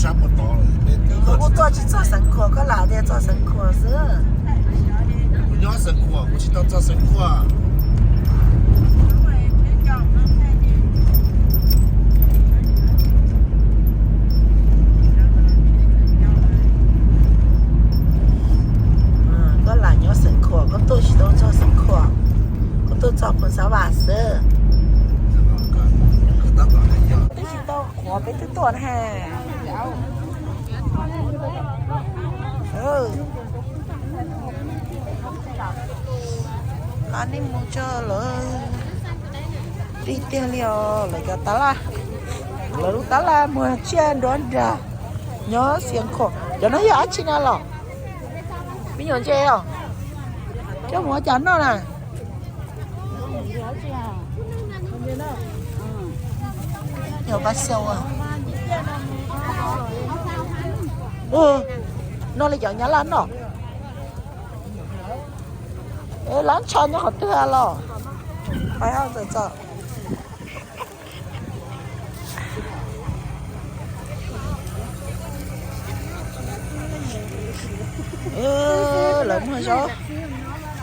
Kuv tuaj tsis txog Xeev Khuam, koj lam tias txog Xeev Khuam xwb. Kuv nyob Xeev Khuam, kuv tsis tau txog Xeev Khuam. Koj lam nyob Xeev Khuam, koj tuaj tsis tau txog Xeev Khuam, koj tuaj txog Phoos Xab Vam xwb. Twb tsis tau qhuav peb twb tuaj na. Qab nej mus tso lawv li tiag li os, lawv cov tab laj, lawv lub tab laj muag tsiaj nruab nrag nyob Xeev Khuam. Cov no yog dab tsi na los? Me nyuam ntse os, coj mus ua cas noj na? Nyuam pas xyaum. Noj li cov Nyab Laj noj. Lab tsho nyob qhov twg los? Pais ho txawm txom. Lawv muag zaub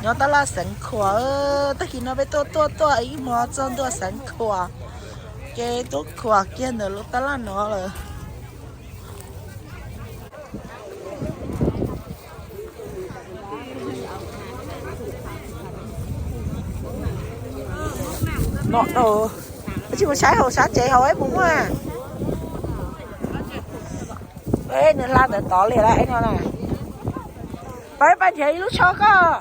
nyob tab laj Xeev Khuam. Tag kis no peb tuaj tuaj tuaj ib hmo txog ntua Xeev Khuam, ces tuaj khuam kiag ntawm lub tab laj no lawm. No, tsis mus saib hauv sab tsev hauv es puas muaj. Nws hla ntawd tod li lawm no na. Pab, pab nrhiav ib lub tsho koj.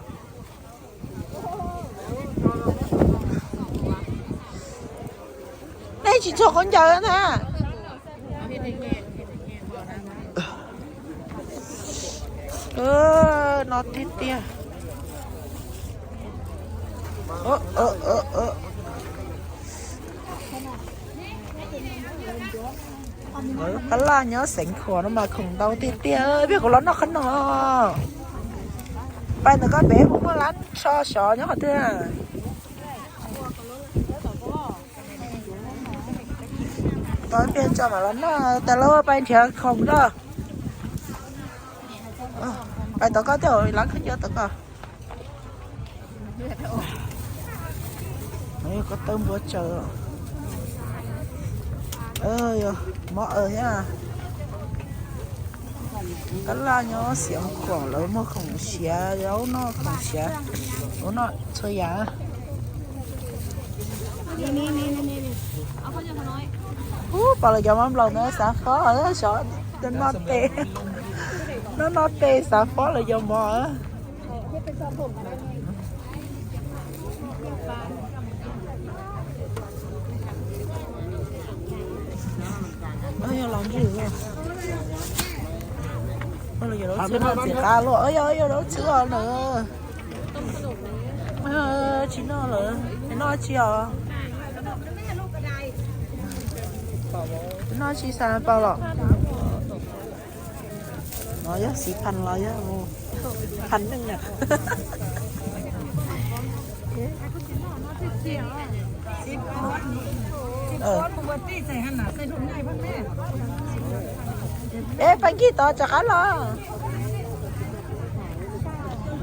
Nej tsis txog khaub ncaws na. No tiag tiag. Tab laj nyob Xeev Khuam no mas khoom ntau tiag tiag, peb kuv los noj qhov no. Pais ntawm koj pem puas muaj lab tsho sov nyob qhov twg? Tau peb tso mam los noj, tas los pais nrhiav khoom noj. Pais tom koj tej lab khaub ncaws tom koj. Ko taw npua tsaws. Mov thiab. Tab laj nyob Xeev Khuam lawv muag khoom siav, zaub noj khoom siav, zaub noj txhua yam. Ub, pom lawv cov mov nplaum ntawd xav fob, noj noj tes, noj noj tes xav fob lawv cov mov. Yog los ntsis, yog lub txwv no txiv qab luaj, yog yog lub txwv os na. Tsis noj lawm, noj tsis os. Noj tsis xav pau los. No yog xi phas los yog phas neej na. Eb, pab nkig tod rov qab los.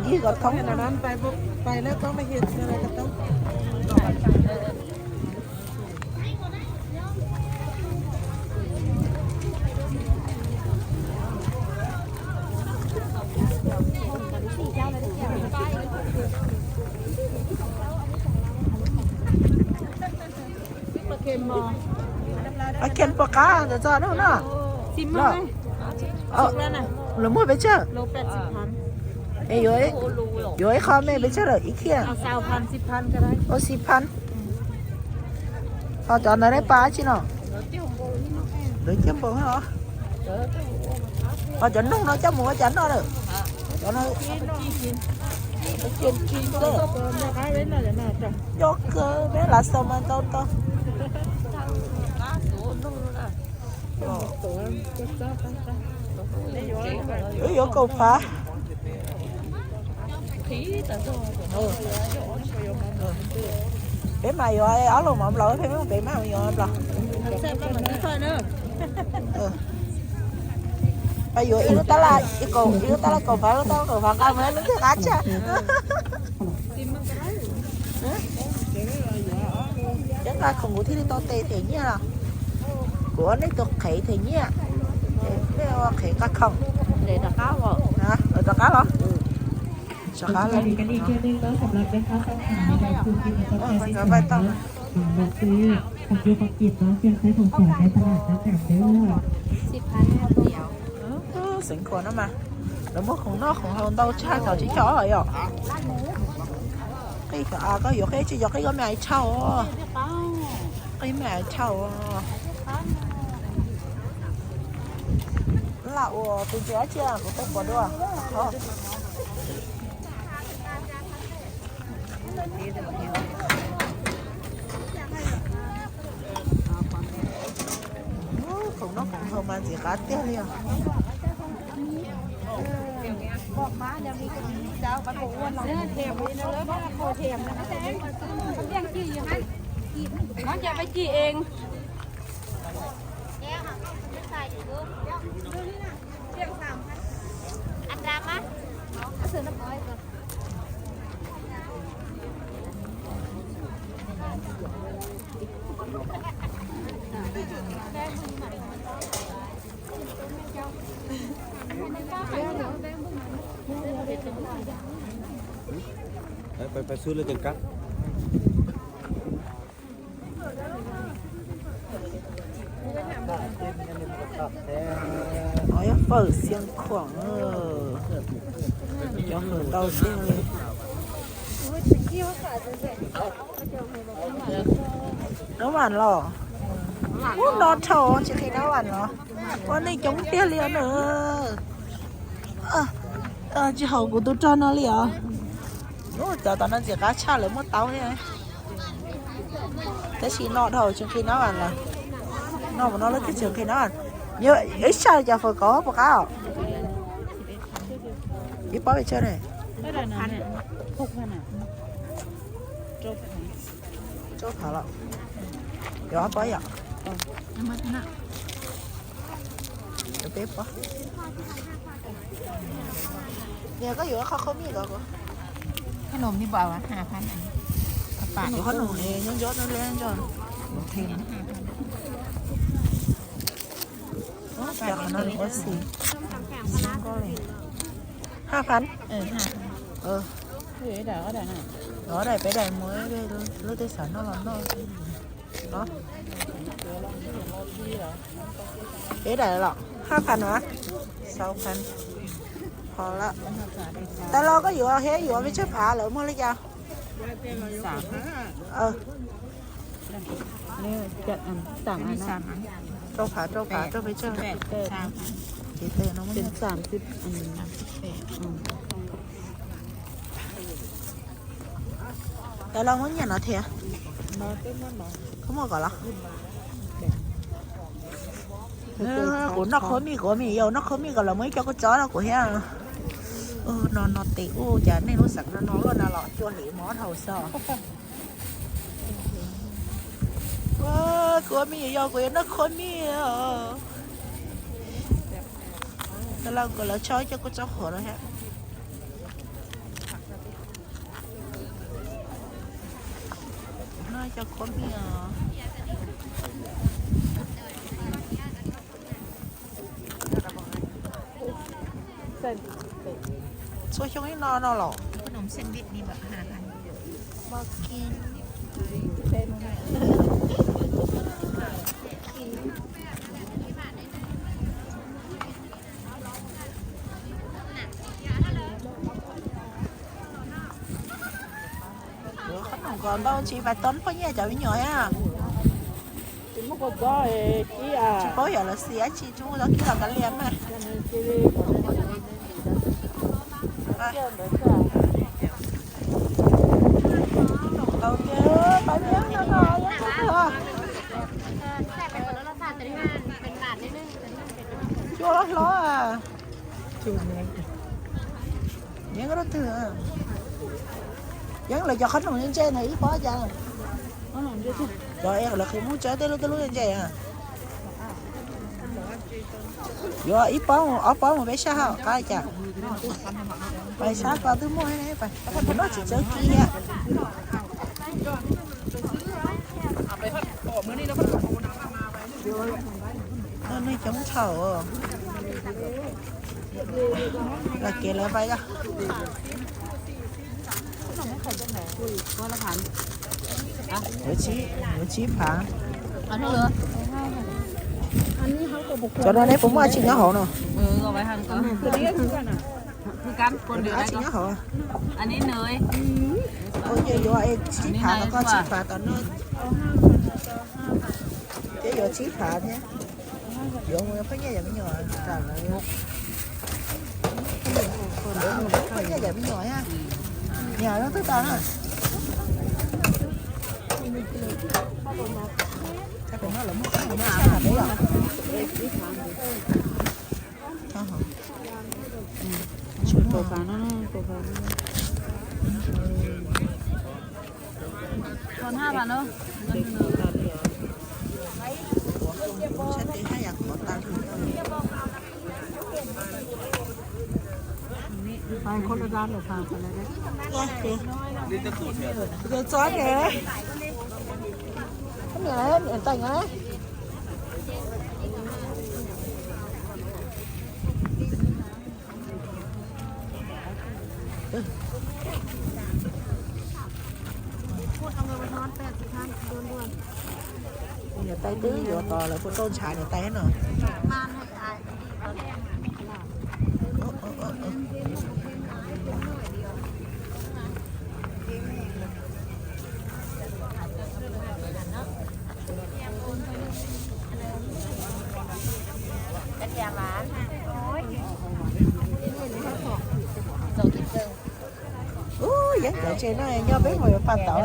Nkig kom thoob. Pab Khees puas qab ntawm txog no no? Lawv muag pes tsawg? Es yuav ib qho me pes tsawg lawm ib kiag? Ua xi phab. Ho cov ntawd nej pab tsi no? Lawv ciaj npaum os. Ho cov noog no coj mus ua cas noj lawm? Cov no coj kawg peb lav xaus mas ntau ntau. Wb yuav kaum phav. Peb mas yuav ob lub mov nplaum, peb mus pem mas yuav nplaum. Yuav ib lub tab laj, ib lub tab laj kaum phav, lub tab laj kaum phav nqa mus lub thiaj qab tshaj. Cov nqa khoom kuv thiaj li tau tes them nyiaj los? Kuv ua nej tus qhev them nyiaj, nej ua qhev nqa khoom. Rov qab los? Rov qab los. Xeev Khuam no mas lawv muab khoom noj khoom haus ntau tshaj thaum tsis choj yom. Qij koj yuav qij tsis yog qij koj me ais tshauj. Qij me ais tshauj. Lam ua tus ntsia tsia kuv tau pom dua. Khoom noj khoom haus mas ntxim qab tiag li os. Ov, yog fawm Xeev Khuam, cov fawm ntau tiag li. Nab vam los? Ub, no dhau tsis qhia nab vam los. Ua neeg coob tiag li na. Tsis haum kuv tus rog no li os. Cov tom no ntxim qab tshaj lawv muab tau thiab. Tab sis no dhau tsis qhia nab vam lawm. No mus no lawv twb tsis qhia nab vam. Ib sab cov fawm kauv puas qab os? Ib pob pes tsawg ne? Rau phav los? Yuav ob pob yom? Peb pob. Niam, koj yuav qhov khau mij los? Qhov no nyob nyob no. Qhov no ua xim. Haj phav. Ob daim peb daim mus, lub tej xav noj los noj. Peb daim los haj phav na. Sau phav. Qhov lawm. Tas los koj yuav thiab yuav pes tsawg phav lawv muag li cas? Rau phav, rau phav, rau pes tsawg? Ces tes no muab nyiaj. Tas los muab nyiaj no thiab. Koj muaj kom los? Kuv noj qhua mij, kuv me nyuam yaus noj qhua mij kom los muab ib co kua txob rau kuv thiab. No no tes ub, cas nej lub xeem no no luaj na los cua hliv mov dhau xwb. Kuv me nyuam yaus kuv yuav noj qhua mij. Los kom lawv tso ib co kua txob qhuav rau thiab. Noj ib co qhua mij os. Txhua xyoo ib no no los? Qhob noom kom ntau tsis pais tau poj nyiaj cov me nyuam thiab. Tsis paub yog lawv xis dab tsi, tsis muaj tau kib los kav liam mas. Ntau tiag, pais liam no no, cua hlob hlob. Yeeb rau twg? Yeeb lawv cov qhob noom ntse ntse na ib pob cas? Cov lawv qhwv mus tsev tej lub tej lub ntse. Yuav ib pob, ob pob mus peb sab hauv qab cas. Pais sab ko twb muaj ne, noj tsis tsawg kiag. Neeg coob tshaj. Los kev lawv pais os. Yuav tsib phav. Cov no neb puas muaj dab tsi nyob hauv no? Muaj dab tsi nyob hauv? Ua ces yuav tsib phav los koj tsib phav tom no. Thiab yuav tsib phav thiab. Yuav mus pheej nyiaj yam me nyuam, pheej nyiaj yam me nyuam thiab. Niam no twb tas na. Niam tais twb yuav tos lawv puas tau ntshav niam tais no. Ub, yeeb cov tsev no nyob peb mus yuav paj tauv.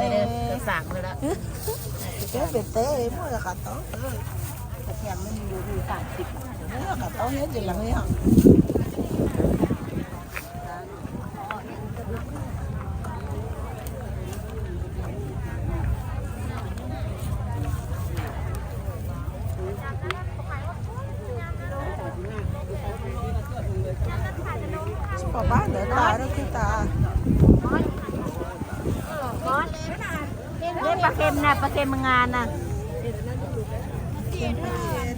Peb pem teb muaj qhov tauv. Qhov tauv yeeb tsis lees li os. Tsis pom pab ntawd tas, rau twg tas? Pab khem na, pab khem nga na. Pab khem, pab khem.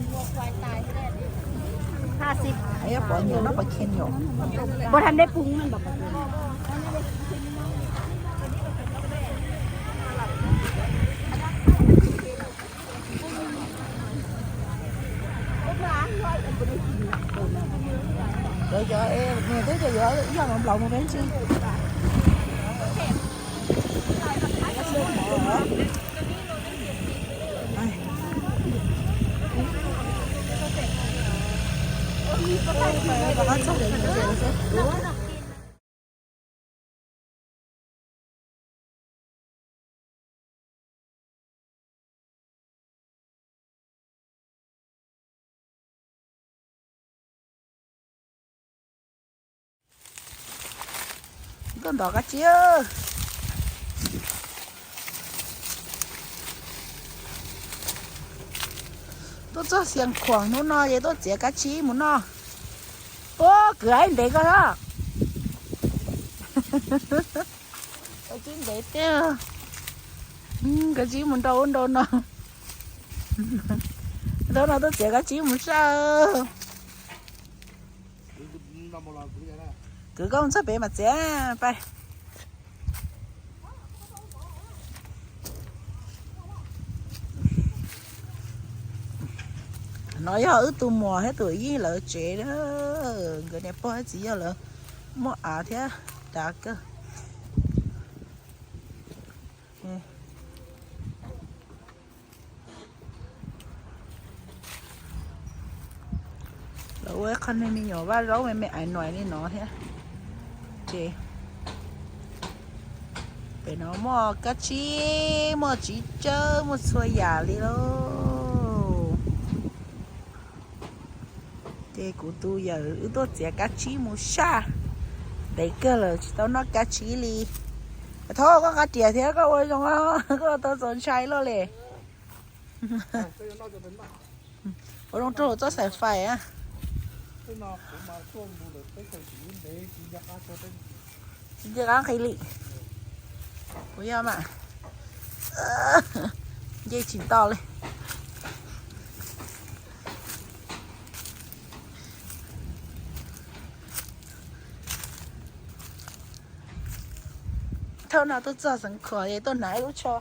Pab khem, pab khem. Pab khem nyom, pab khem nyom. Pab khem deb pung na. Cov, cov, nws twb cov yuav ib yam nplaum mus peb ntsis. Tuaj ntov kab tsib. Tuaj txog Xiav Khuam hnub no ces tuaj txiav kab tsib mus noj. Ua kwv aib ntev koj na. Kab tsib ntev tiag. Kab tsib mus nrau ub nrau no. Hnub no tuaj txiav kab tsib mus saj. Kwv koj mus txog pem mas txiav pais. No yog wb tus muam thiab tus yij lawv tsev. Nkawd niam pog txiv yawg lawv muaj av thiab dav kawg. Lawv ua ib qho neeg me nyuam vaj zaub me me ais nuais li no thiab. Ces pem no muaj kab tsib, muaj txiv tsawb, muaj txhua yam li lauj. Ces kuv tus yawm wb tuaj txiav kab tsib mus saj, ntev kawg lawm tsis tau noj kab tsib li. Thaub, koj nqa riam thiab koj ua zoo, koj tau txaus ntshai loj li. Ua zoo rau hauv txoj xaim fais. Tsis nco qab nqis li. Kuv yog mas nce tsis tau li. Thaum no tuaj txog Xeev Khuam es tuaj hnav ib lub tsho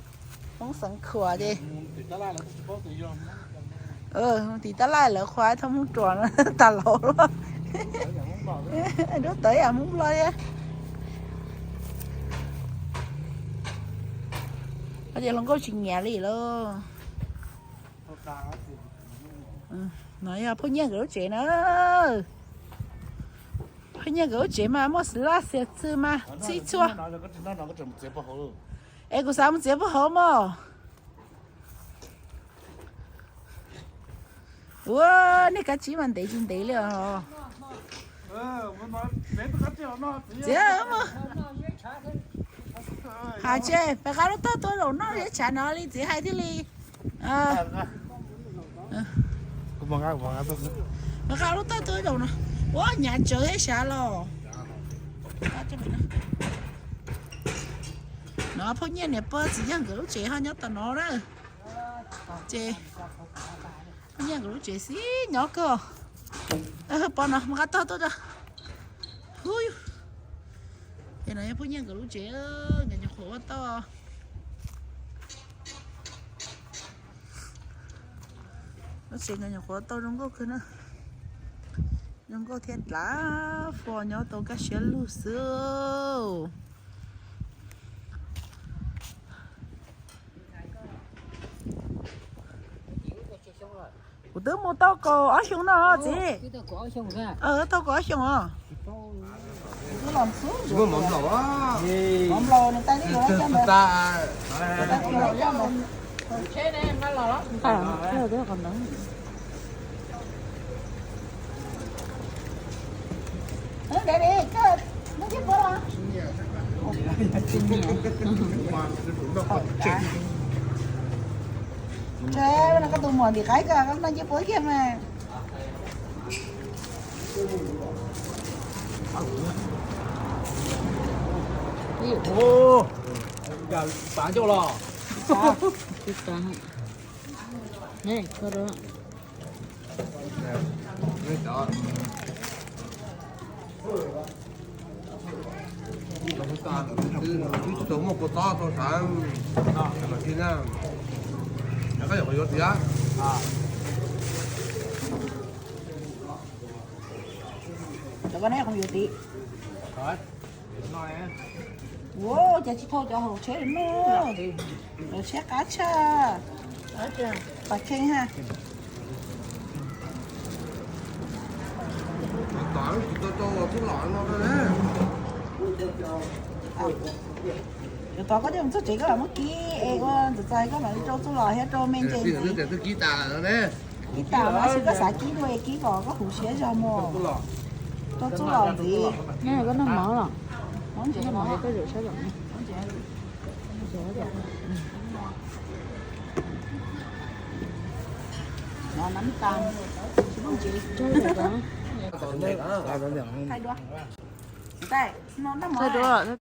Hmoob Xeev Khuam ces tim tab laj lawv qhuav thoob Hmoob Ruas no tas laus lawm. Dub tawv yam Hmoob Nplog thiab. Ces hluas nkauj tsis nyiam li lauj. No yog phooj ywg nkawd lub tsev na. Phooj ywg nkawd lub tsev mas muaj xws laj xiav txwg mas txhib txhua. Es kuv xav mus txiav puag hauv mog. Ua, nej kav tsij mas ntev tsis ntev li os. Txiav, has tse peb qab lub tog tuaj zaum noj zeb tshav no li txiv hais thiaj li. Peb qab lub tog tuaj zaum no, ua nyav tsawv thiab sav los. No phooj ywg niam pog txiv yawg nkawd lub tsev ho nyob tom no na. Ces phooj ywg nkawd lub tsev xwb nyob kawg. Pom no mus qab tog tuaj tso. Hu, ces no yog phooj ywg nkawd lub tsev, nkawd nyuam qhuav ua tau. Lub tsev nkawd nyuam qhuav tau zoo nkauj kawg na. Zoo nkauj thiab dlav fo nyob tau kaj siab lug xwb. Kuv twb mus tau kaum ob xyoo no txiv. Tau kaum ob xyoo os. Koj tus muam ntim qaib koj noj ncej puab kiag mas. Xav ncauj los. Twb tsis tau muaj kua txob tau sav, koj yuav tias cov koj neb yuav tias. Ua cas tsis thau cov hauv tsheb no, lawv tsheb qab tshaj, pas kheej ha. Cov tod koj coj mus txog tsev koj mam muab kib es ua ntxim txais koj mam li rau txuj lom thiab rau me ntses ntxiv. Kib tas mas sis koj xav kib dua es kib kom koj huv siab zog mus. Rau txuj lom ntxiv. Koj noj mov los? Mov ntses, koj zaum sab zaum no. Mov nab tas, tsis muaj ntses. Thaij duab.